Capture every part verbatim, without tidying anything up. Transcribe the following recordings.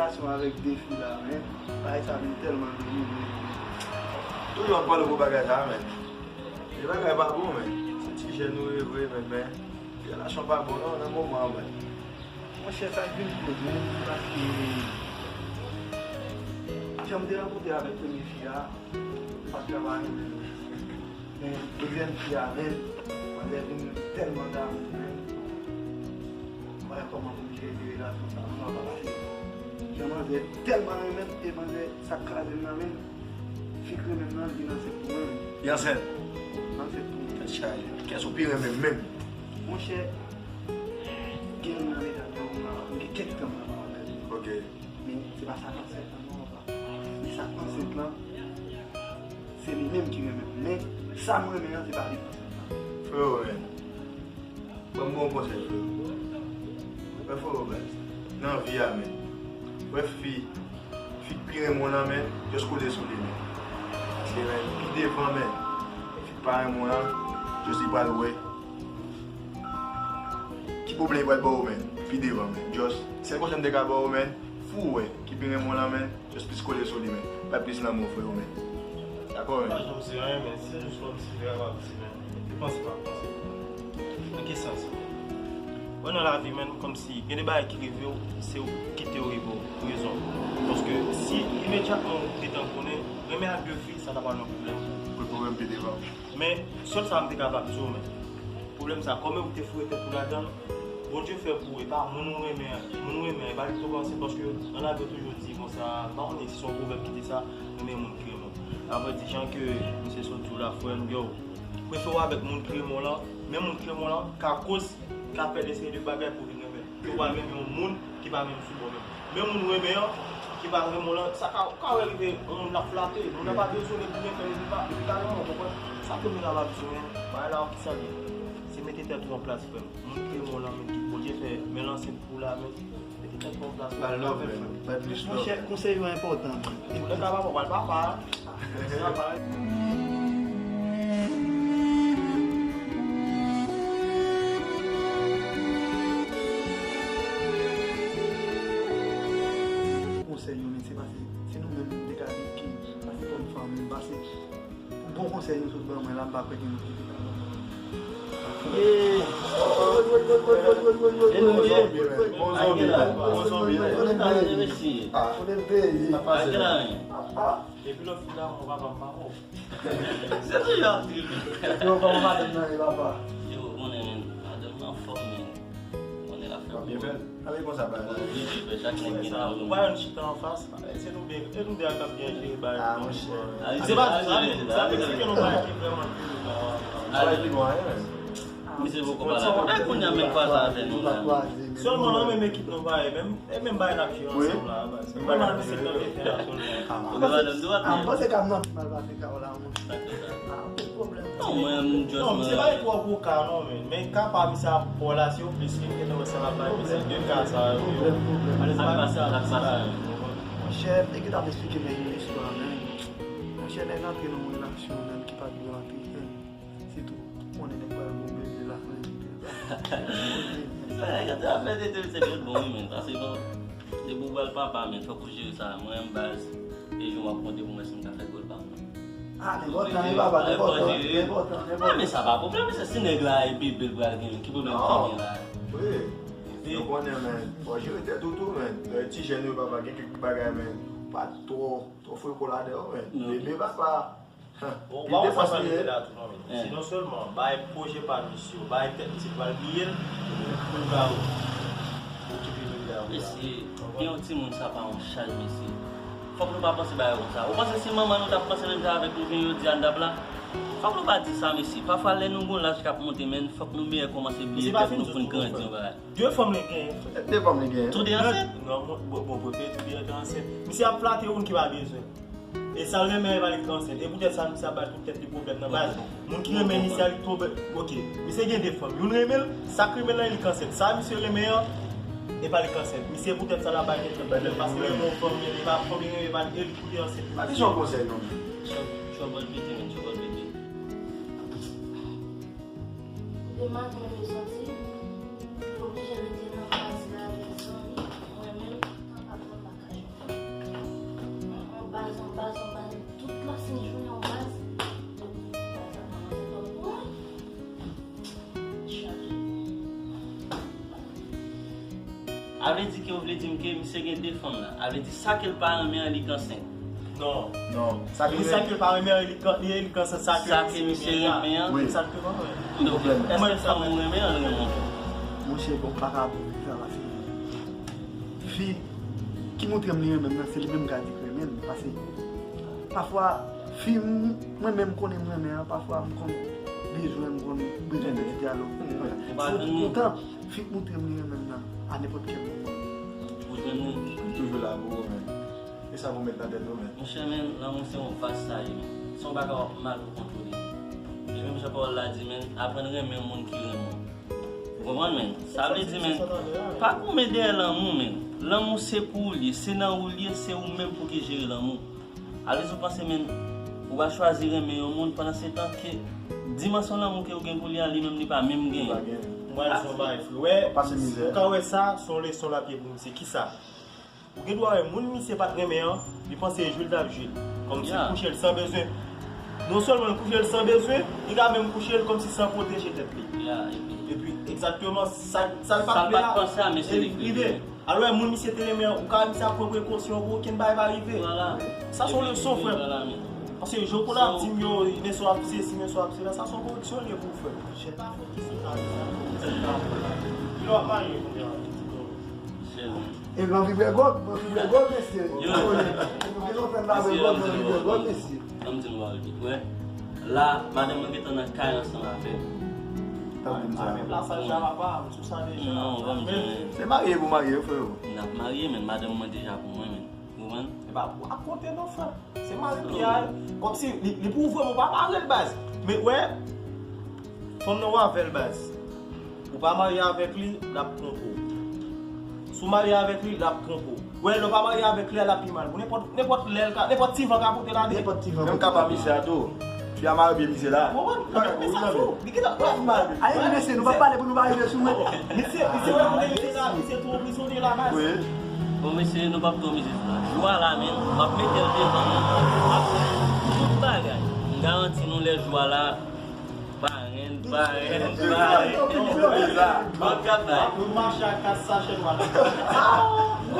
Relasyon avèk de fi la, men bagay sa vin tèlman domine. Toujou ap pale pou bagay sa, men. E bagay pa bon, men. Se ti jèn nou ye vre, men, men. Relasyon pa bon, non, nan moman an, men. Monchè, sa k vin koz, men, se paske jan m te rankontre avèk premye fi a, m pa t ka pa renmen l. Men dezyèm fi a menm, manzè vin tèlman damou, men. Mwen kòman pou m jere relasyon sa, mwen pa pase. Jan manzè tèlman renmen m, e manzè sa k kraze m nan, men fi k renmen m nan, li ansent pou mwen. Li ansent? Li ansent pou mwen. Tèt chaje. Kiyès ou pi renmen menm? Monchè, gen youn nan medam yo, m gen kèk tan m pa wè l. Ok. Men se pa sa k ansent la non, papa. Men sa k ansent lan, se li menm ki renmen m. Men sa m renmen an, se pa li k ansent lan. Freo, men. Ban m bon konsèy, freo. Wè, freo, men. Nan vi a, men. Wè, fi, fi k pi renmen w lan, men, just kole sou li, men. Paske, men, pi devan, men, fi k pa renmen w lan, just li pral wè ki pwoblèm li pral ba w, men, pi devan, men. Just, sèl konsèy m te ka ba w, men, fou wè ki pi renmen w lan, men, just plis kole sou li, men. Bay plis lanmou, freo, men. Dakò, men? Pa janm se anyen, men, se jis yon ti vè w ap di, men. Epi panse pa panse. Nan ki sans? Wè, nan lavi, men, kòmsi gen de bagay ki rive w, se ou ki kite yo rive w, pou rezon. Paske si imedyatman ou te tan konnen, renmen ak de fi, sa ta pral yon pwoblèm. Pou pwoblèm pi devan. Men, sèl sa m te kapab di w, men, pwoblèm sa, kòm ou te foure tèt ou ladan l, Bondye fè pou ou, e pa moun ou renmen an, moun ou renmen an, e pa li k tou panse, paske nan lavi yo toujou di konsa, m pa konnen si se yon pwovèb ki di sa, renmen moun ki renmen w. Apre di jan ke misye sot di w la, frè m, yo, prefere w avèk moun ki renmen w lan, men moun ki renmen w lan ka koz, ka fè de seri de bagay pou vin renmen l. Yo pral renmen yon moun ki pa menm sou bò menm. Men moun ou renmen an, ki pa renmen w lan, sa ka, ou ka wè rive yon moun l ap flate. Moun nan pa bezwen w pou byen fè li, li pa, li pa renmen w, konprann? Sa ke m te kapab di w, men, bagay la, kisa l ye? Se mete tèt ou an plas, frè m. Moun ki renmen w lan, men ki Bondye fè, men l ansent pou w la, men mete tèt ou an plas, frè m. Ba l love, men. Bay plis love. Monchè, konsèy yo enpòtan. Ou lè ka papa, w al papa. Konsèy yo, men se pa se, se nou menm de gade ki pase kòm fanmi, pase pou bon konsèy nou sot ban mwen la, m pa kwè gen moun ki te ka ban mwen. Bon zonbi, men. Bon zonbi, men. Konnen l peye. Konnen l peye. Epi lòt fi la, mwen papa m pa bon. Se toujou ap tripe. Yo, kòman madanm nan ye, papa? Yo, konnen, men, madanm nan fò, men. Konnen l ap fè byen fè. Alè konsa, pa. Bon, li di, chak nèg gen tan. Ou pa wè n chita anfas. Se nou de, e nou de a k ap byen jere bagay. Ah, monchè. Se pa sa, sa Meksiken nou bagay ki vrèman. Sa li bon, hein? Misye poko pale avè w. E kounye a menm kwaze avè nou la. Sèlman nan menm ekip nou pa ye, menm, e menm bagay n ap jere ansanm la, baz. Mwen pa nan sekte entènasyonal. Ou gen madanm dwat, men. M panse k ap nan mal pase ka w la, monchè. Sa k fè sa? Ah, anpil pwoblèm. Non, mwen, m just. Non, se pa twò gwo ka, non, men. Men ka pa misye ap pran la, si w plis, gen tan wè sa l ap bay misye de ka sa yo. Pwoblèm, pwoblèm. Alèz pa misye ap di bagay. Monchè, nèg yo t ap eksplike nèg yo istwa, men. Monchè, nèg antre nan yon relasyon, menm ki pa t dwe antre, men. Se tou, konnen nèg pral gen yon bebe la, men. Sa nèg yo te ap fè tete, se byen bon, wi, men. Paske bon, depi w pral papa, men, fòk ou jere sa. Mwen, m baz, e jou m ap konte pou m wè si m ka fè gòl pa m. Ah, men enpòtan, wi, papa, men enpòtan, men enpòtan, men enpòtan. Ah, men sa pa pwoblèm, men se si nèg la e bebe l pral gen, ki pwoblèm ki gen la? Wi. Yo konnen, men, fò jere tèt ou tou, men. Lè ti jèn yo, papa, gen kèk bagay, men, pa twò, twò frekon ladan yo, men. Bebe, papa. Bon, ou pa wè sa pral rive la tou non, men. Se non sèlman bay pwojè pa misye, bay tèt misye, li pral bliye l, pou l ka okipe bebe a. Mesye, gen yon timoun sa pa yon chaj, mesye. Fòk nou pa panse bagay konsa. Ou panse si manman nou t ap panse menm jan avèk nou, jan yo di a n t ap la? Fòk nou pa di sa, mesye. Pafwa, lè nou gon laj k ap monte, men, fòk nou mèyè kòmanse bliye tèt nou pou n grandi yon bagay. De fanm li genyen. De fanm li genyen. Tou de ansent? Non, bon, bon, prefere tou de yo te ansent. Misye ap flate youn ki pa bezwen. E sa l renmen, e pa li ki ansent. E poutèt sa, misye ap bay tout tèt li pwoblèm nan baz. Moun ki renmen misye a, li twò bèl. Ok, misye gen de fanm. Youn renmen l, sa k renmen l lan, e li k ansent. Sa misye renmen an, e pa li k ansent. Misye poutèt sa l ap bay tèt li pwoblèm. Paske li renmen yon fanm, men li pa fanm li renmen, e pa li, e li tou de ansent. Pa di se yon konsèy non, men. Trouble piti, men, trouble piti. Demen mwen te soti, m oblije rete nan kay la avèk zanmi mwen menm, m pa ka pran bagay. Sa vle di ke ou vle di m ke misye gen de fanm la. Sa vle di sa ke l pa renmen an, li k ansent. Non. Non. Sa ke li, sa ke l pa renmen an, li k, li, li k ansent sa ke misye renmen an. Wi. Egzakteman. Donk, èske fanm ou renmen an renmen w tou? Monchè, bon, m pa ka bon, sa va fini. Fi ki montre m li renmen m nan, se li menm k a di k renmen m. Paske pafwa, fi m, mwen menm konnen m renmen an, pafwa m konn bezwen, m konn bezwen fè ti dyalòg. Ou pa jwenn li. Poutan, fi k montre m li renmen m nan, a nenpòt kèl moman. Ou jwenn li. M toujou la pou ou, men. E sa pou w met nan tèt ou, men. Monchè, men, lanmou se yon vas sa ye, men. Se yon bagay w ap mal pou kontwole. E menm jan pawòl la di, men, aprann renmen yon moun ki renmen w. Ou konprann, men? Sa vle di, men, pa koumen dèyè lanmou, men. Lanmou se pou ou l ye, se nan ou l ye, se ou menm pou ki jere lanmou. Alèz ou panse, men, ou va chwazi renmen yon moun pandan se tan ke dimansyon lanmou ke ou gen pou li a, li menm li pa menm genyen. Mwen, se yon bagay, frè. Ou ka wè sa, se yon leson l ap ye pou misye. Kisa? Ou gen dwa wè moun misye pa t renmen an, li panse e jwi l t ap jwi l. Kòmsi l kouche l san bezwen. Non sèlman l kouche l san bezwen, li ka menm kouche l kòmsi san pwoteje tèt li. Epi, egzakteman, sa, sa l pa t vle a, li rive. Alò, moun misye te renmen an, ou ka wè misye ap pran prekosyon pou okenn bagay pa rive. Sa se yon leson, frè m. Paske jan w konn ap di m yo, men sa w ap sesi, men sa w ap sela, sa se yon koreksyon l ye pou w fè. Kilè w ap marye kounye a? E nan vibre gòg, nan vibre gòg, mesye. Yo. Nou gen yon fèm la vibre gòg, nan vibre gòg, mesye. Ban m di nou bagay ki kwè. La, madanm mwen gentan nan kay ansanm avè m. Tanpri, m sa. Avè m la, sa deja papa, m sou sa deja. Non, ban m di nou. Se marye pou marye, frè. N ap marye, men madanm mwen deja pou mwen, men. Ou konprann? E pa pou akonte non, frè. Se mari m ki a, kòmsi li, li pou ou vrèman pa mare l baz. Men wè, fanm nan w avè l baz. Ou pa marye avèk li, l ap twonpe w. Si w marye avèk li, l ap twonpe w. Wè, lè w pa marye avèk li a, l ap pi mal. Pou nenpòt, nenpòt lè l ka, nenpòt ti van ka pote l ale. Nenpòt ti van. Menm ka pa mizè a tou. Fi a mare byen mizè la. Ou konprann? Wi, men sa tou. Li gentan, wè. Ayi, mesye, nou pa pale pou nou pa rive sou mwen. Misye, misye, wè, kote misye la, misye twò prizonye la, baz. Wi. Bon, mesye, nou p ap twò mize sou la. Jwa la, men, m ap mete l devan nou. M ap tout bagay. M garanti nou lè jwa la, parenn, parenn, parenn. Bon travay. Nou mache ak kat sachè dwa la. So,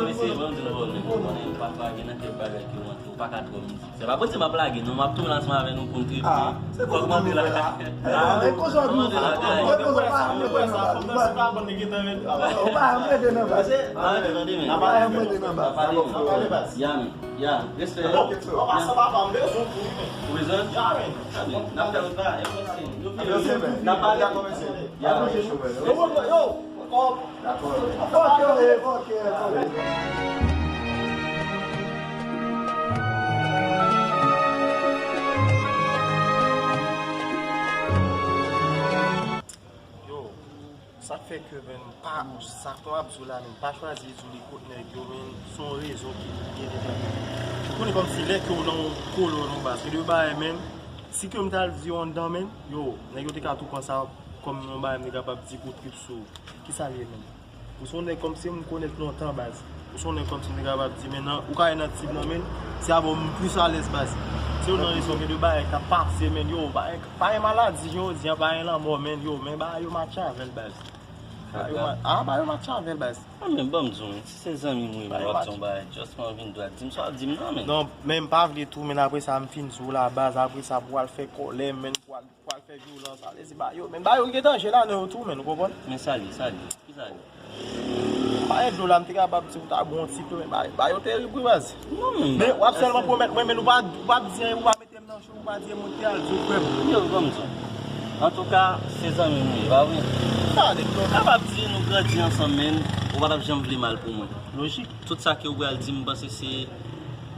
mesye, ban m di nou, bon, nou konnen, pafwa gen nan kèk bagay ki rantre, ou pa ka twò mize. Se pa posib m ap lage, non, m ap tounen ansanm avè nou pou n trete. Ah, se fòk mande la. Ah, men konsa nou fè. Mande la. Ou pa janm rete nan baz. Ou pa janm rete nan baz. Tande, men. Ou pa janm rete nan baz. Ya, men. Ya, respè. Ou bezwen? Ya, men. N ap fè lòt bagay. N ap pale. Yo, yo. Dakò. Ok, ok, ok. Yo, sa k fè ke, men, pa, sa k mwen ap di w la, men, pa chwazi di w li kont nèg yo, men, se yon rezon ki byen detèmine. Ou konnen kòmsi lè ke w nan yon kolo, nan yon baz, gen de bagay, men, si ke m t al di yo anndan, men, yo, nèg yo te ka tou pran sa kòm yon bagay m te kapab di pou trip sou ou. Kisa l ye, men? Ou se yon nèg kòmsi m konèt lontan, baz. Ou se yon nèg kòmsi m te kapab di, men nan, ou ka wè nan tib nan, men, se avè w m plis alèz, baz. Se youn nan rezon gen de bagay k ap pase, men, yo, pa, pa gen maladi, jodi a, pa gen lanmò, men, yo, men bagay yo matche avè l, baz. Bagay yo ma-, ah, bagay yo matche avè l, baz. Ah, men ban m di w, men, si se zanmi m, wi, men w ap di yon bagay, just pa vin dwat, di m sa w ap di m nan, men. Non, men m pa vle tou, men apre sa, m fin di w la, baz, apre sa, pou w al fè kòlè, men, pou w al Pral fè vyolans, ale se ba yo. Men ba yo gen danje ladan yo tou, men, ou konprann? Men sa l ye, sa l ye. Ki sa l ye? Pa gen dlo la, m te kapab di ou ta bon tip, men ba, ba yo terib, wi, baz. Non, men w ap sèlman pwomèt mwen, men ou pa, ou pa di anyen, ou pa mete m nan cho, ou pa di mwen te al di w, frè m. Yo, ban m di w. Antouka, se zanmi m ou ye, pa vre? Sa, nèg yo kapab di nou grandi ansanm, men ou pa t ap janm vle mal pou mwen. Lojik. Tout sa ke ou pral di, m panse se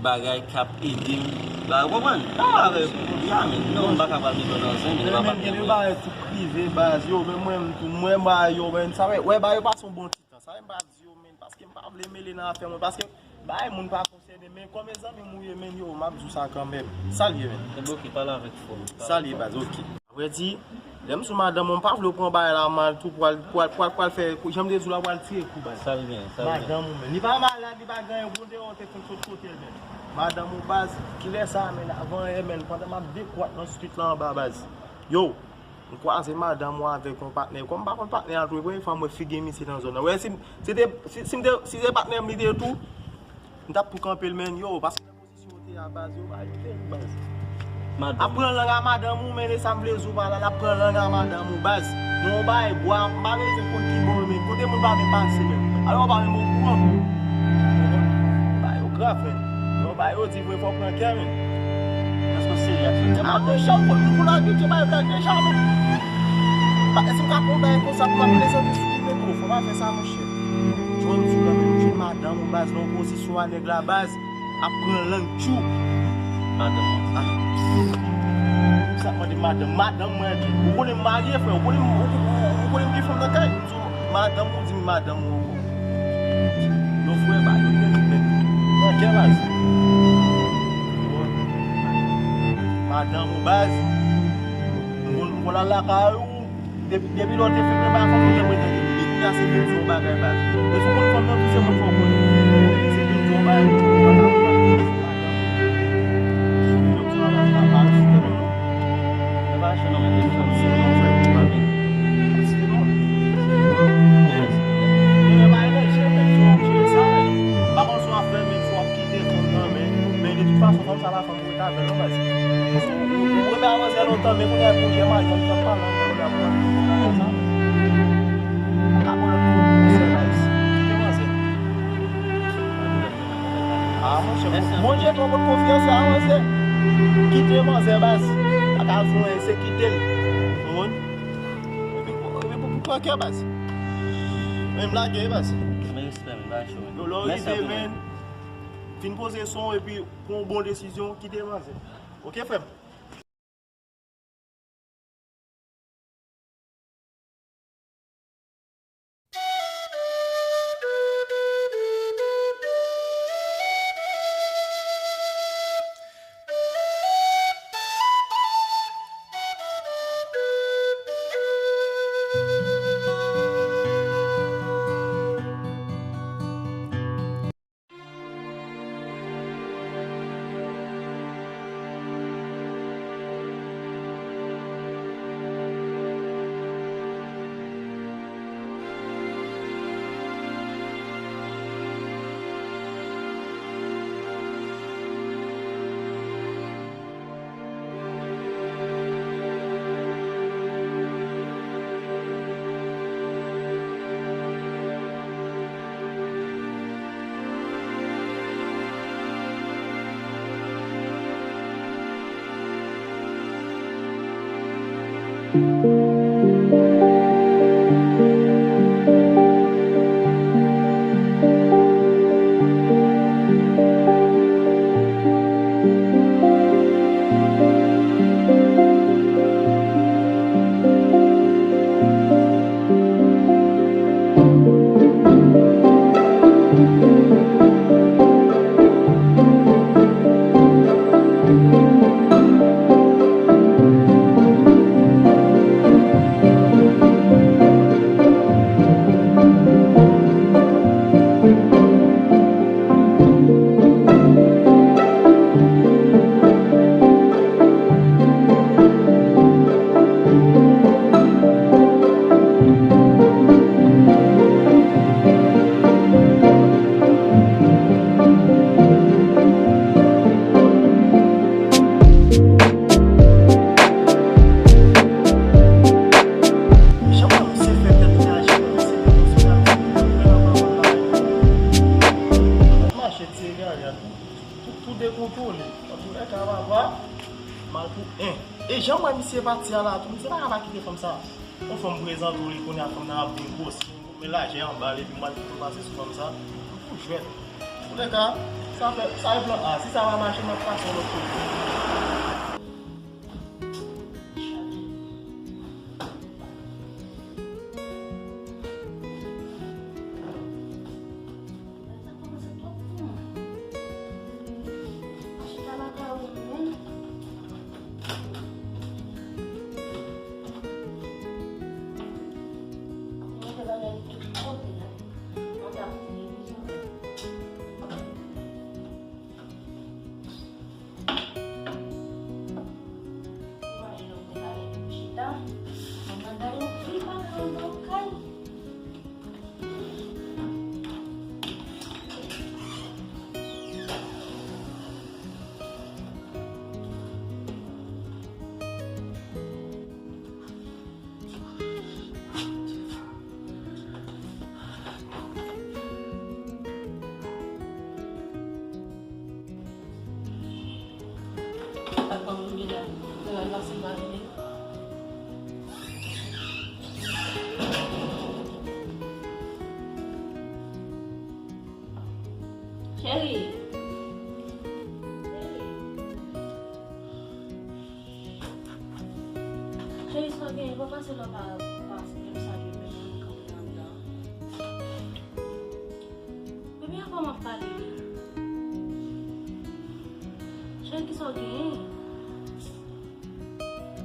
bagay k ap ede m. Ba, ou konprann? Pa avè, ya, men, non, m pa ka pral mete w nan zen, men m pa pral gen bagay tou prive, baz, yo, men mwen, m tou, mwen, ba, yo, men, sa, wè, wè, ba, yo pase yon bon ti tan. Sa, m pa di yo, men, paske m pa vle mele nan afè mwen, paske, ba, moun pa konsène, men, kòm e zanmi m ou ye, men, yo, m ap di w sa kanmenm. Sa l ye, men. Ebyen, ok, pale avèk frè w. Sa l ye, baz, ok. Vrè di, lè m sou madanm mwen, m pa vle w pran bagay la mal tou, pral, pral, pral, pral fè, jan m te di w la, pral tire kou, baz. Sa l gen, sa l gen. Madanm ou menm. Li pa malad, li pa gen anyen, bon, deyò, te fon sot kote l menm. Madanm ou, baz, kilè sa a, men, avan yè, men, pandan m ap dekwat nan street la anba, baz. Yo, M kwaze madanm ou avèk yon patnè. Kòm m pa konn patnè a tou, e premye fwa m wè figi misye nan zòn nan. Wè, si, si te, si, si m te, si se patnè m li te tou, m t ap tou kanpe l, men yo, paske nan pozisyon w te a, baz, yo ba yo tèt, baz. Ap pran lang a madanm ou, men e sa m vle di w pa la, l ap pran lang a madanm ou, baz. Yon bagay bwa, m pa bezwen konn ki bò, men kote moun pa vin pase, men. Alò, w pa menm okouran. Ba yo grav, men. Yo ba yo di vre, fò pran kè, men. Èske w serye ak sa? Deja, mwen, moun pou lage, te bay blag deja, men. Ba, èske m ka pran bagay konsa pou m ap prezante sou li, men, bro, fò pa fè sa, monchè. Jwenn sou kanmenm, jwenn madanm ou, baz, nan pozisyon a nèg la, baz. Ap pran lang tchou. Madanm mwen. Ah. Sa mande madanm, madanm mwen. Ou konnen m marye, frè. Ou konnen m, ou, ou, ou konnen m gen fanm nan kay. M di w, madanm ou, di m madanm ou ankò. Yo frè ba yo tèt, men. Nan kè baz. Madanm ou baz. M konn, m konn al lakay ou. Depi, depi lè w te fin prepa fanm ou te mwen tande. Men kounye a se vin di yon bagay baz. Depi w konn fanm nan tou se mwen fè w konnen. Se vin di yon bagay. Ou renmen manzè lontan, men kounye a pou jè maryaj w ap pale anpil, kounye a pou al konsa. Pa ka konnen pou ou sèl baz. Kite manzè. Ah, monchè, Bondye twò pot konfyans, ah, manzè. Kite manzè, baz. Pa ka zwen, se kite l. Ou konprann? Epi, epi pou, pou pran kè, baz. Men m lage, baz. Men respè, men bagay cho, men. Yo, lè w rive, men, fin poze son, epi pran yon bon desizyon, kite manzè. Oke, frè m? Jan misye fè tèt chaje, misye fè konsa, misye fè konsa. Tout mache ti egare a, tout, tout, tout dekontwole. Antoulèka, papa, m al pou en. E jan m wè misye pati a la, tou, misye pa ka pa kite fanm sa. Yon fanm prezante w li, kounye a fanm nan ap vin gwo. Men lajè anba l, epi m pral tou pase sou fanm sa. M pou jwèt. Antoulèka, sa fè, sa e plan A. Si sa pa mache, m ap pase yon lòt kote. Nan se pa vini. Cheri. Cheri, sa gen, pa pase la pa, pa menm salye menm, kanpe anndan. Ebyen, avan m ap pale. Cheri, kisa w genyen?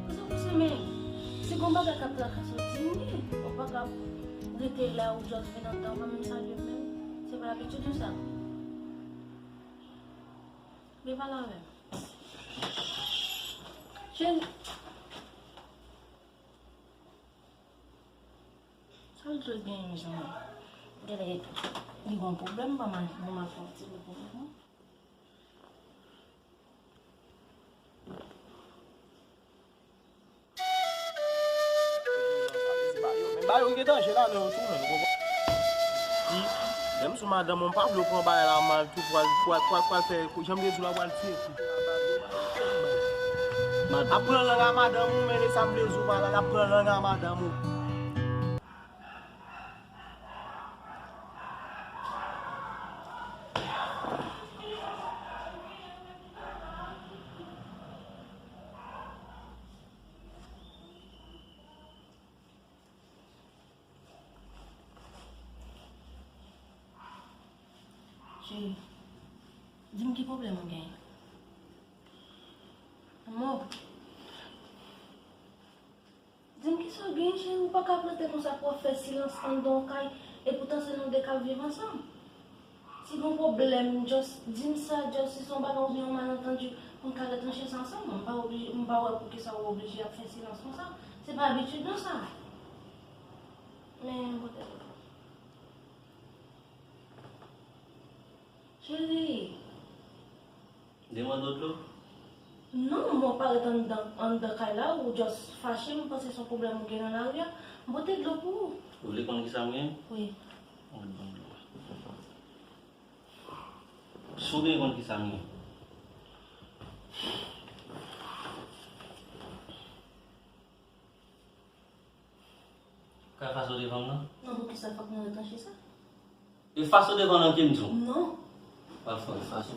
Kisa w pouse menm? Si gon bagay k ap trakase w, di m li. Ou pa ka rete la, ou just vin anndan, ou pa menm salye m menm. Se pa abitid ou sa? Vin pale avè m. Cheri. Sa l dwe genyen, mezanmi? Genlè li gon pwoblèm, ban m al, ban m al fè yon ti repo pou mwen. Men ba yo gen danje la, men yo tou, men, ou konprann? Pi, menm sou madanm ou, m pa vle w pran bagay la mal tou, pral, pral, pral, pral fè, jan m te di w la, pral tiye tou. Ap pran lang a madanm ou, men e sa m vle di w pa la, ap pran lang a madanm ou. Cheri, di m ki pwoblèm ou genyen? Amò, di m kisa w genyen, cheri, ou pa ka plante konsa pou w ap fè silans anndan yon kay, epoutan se nou de k ap viv ansanm. Si gon pwoblèm, just di m sa, just si se yon bagay oubyen yon malantandi, pou n ka retranche sa ansanm. Mwen m pa oblije, m pa wè poukisa ou oblije ap fè silans konsa. Se pa abitid nou sa. Men, poutèt Cheri. Demande w dlo? Non, mwen parèt anndan, anndan kay la, ou just fache, m panse se yon pwoblèm ou gen nan lari a. M pote dlo pou ou. Ou vle konn kisa m gen? Wi. Mwen ban dlo. Si w gen konn kisa m gen. Ka faso devan m nan? Non, poukisa fòk nou retranche sa? E faso devan nan ke m di w? Non. Pa fò, e faso.